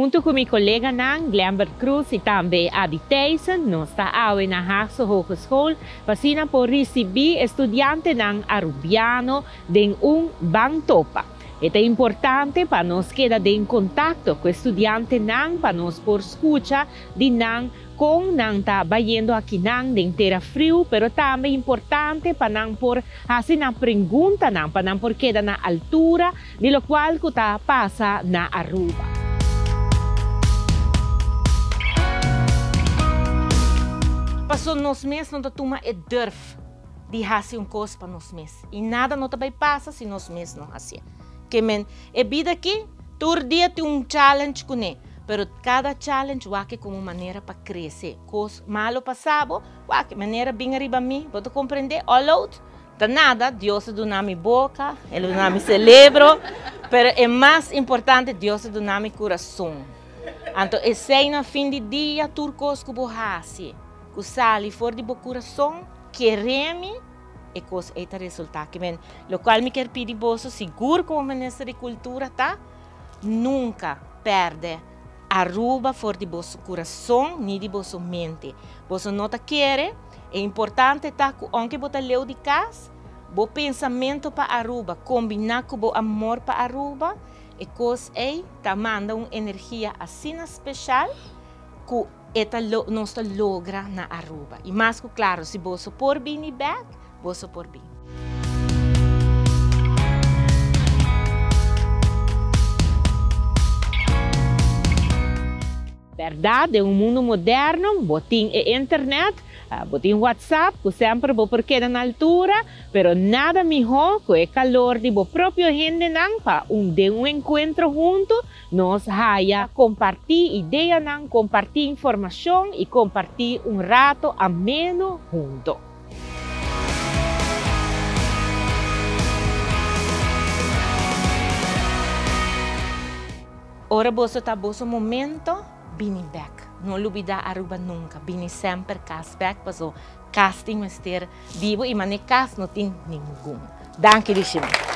Hunto cu mi coleganan Glenbert Croes y tambe Adi Thijssen nos ta awe na Haagse Hogeschool pa asina por ricibi e studiantenan Arubiano den un Ban Topa. E ta importante pa nos keda den contacto cu e studiantenan pa nos por scucha di nan Con nan ta bayendo akinan den tera friu, pero tambe importante pa nan por haci nan preguntanan, pa nan por keda na altura di locual cu ta pasa na Aruba. Paso nos mes no ta tuma e durf di haci un cos pa nos mes. Y nada no ta bay pasa si nos mes no hacié. Ke men, e bida aki, tur dia tin un challenge cune. Pero cada challenge wak como un manera pa crece. Cos malo pasa bo, wak manera bin ariba mi, bo ta comprende? All out, ta nada, Dios a duna mi boca, El a duna mi celebro, pero e mas importante Dios a duna mi curason. Anto esey na fin di dia tur cos cu bo haci, cu sali for di bo curason, kere mi, e cos ey ta resulta. Ke men, locual mi kier pidi boso sigur como Minister di Cultura ta, Nunca perde Aruba for di boso curason ni di boso mente. Boso no ta kere, e importante ta cu aunke bo ta leu di cas, bo pensamento pa Aruba combina cu bo amor pa Aruba, e cos ey ta manda un energia asina special cu e ta nos ta logra na Aruba. Y mas cu claro, si boso por bini bek, boso por bin. Berdad, den un mundo moderno, bo tin e internet, bo tin WhatsApp cu semper bo por keda na altura, pero nada miho cu e calor di bo propio hendenan pa un den un encuentro hunto nos haya comparti ideanan, comparti informacion y comparti un rato ameno hunto. Ora boso ta boso momento, bini bek. No lubida Aruba nunca. Bini semper cas bek paso cas tin mester di bo y mane cas no tin ningun. Danki Dishima.